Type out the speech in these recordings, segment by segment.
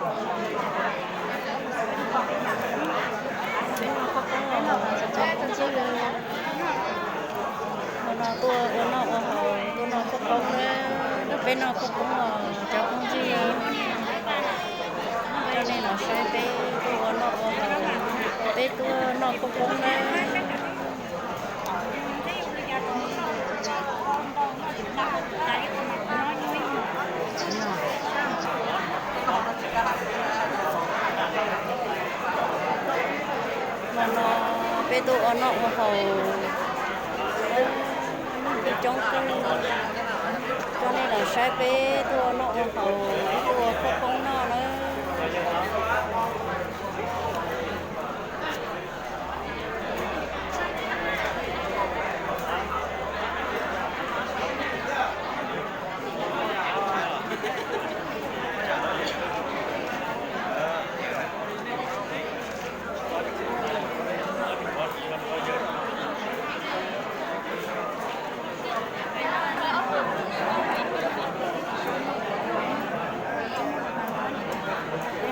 Peb noj khaub poob os cov phooj ywg. Hmo no tuaj ua noj ua haus, tuaj noj khaub poob na. Peb noj khaub poob os cov phooj ywg. Coj nej los saib peb tuaj ua noj ua haus, peb tuaj noj khaub poob na. Hmo no peb tuaj ua noj ua haus, coob kawg. Coj nej los saib peb tuaj ua noj ua haus, peb tuaj ua khaub poob noj na. Peb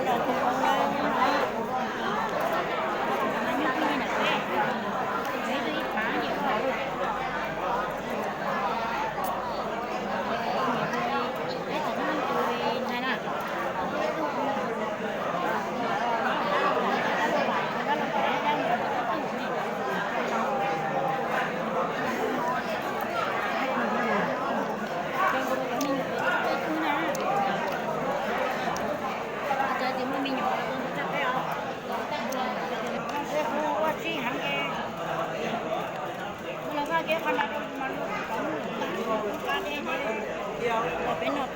noj khaub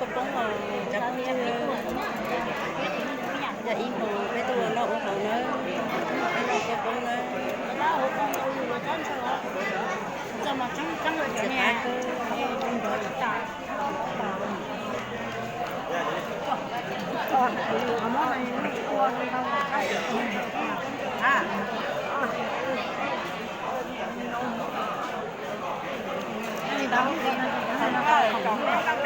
poob os cov phooj ywg. Yog ib hmos peb tuaj ua noj ua haus na, peb noj khaub poob na. Txiv qab kawg.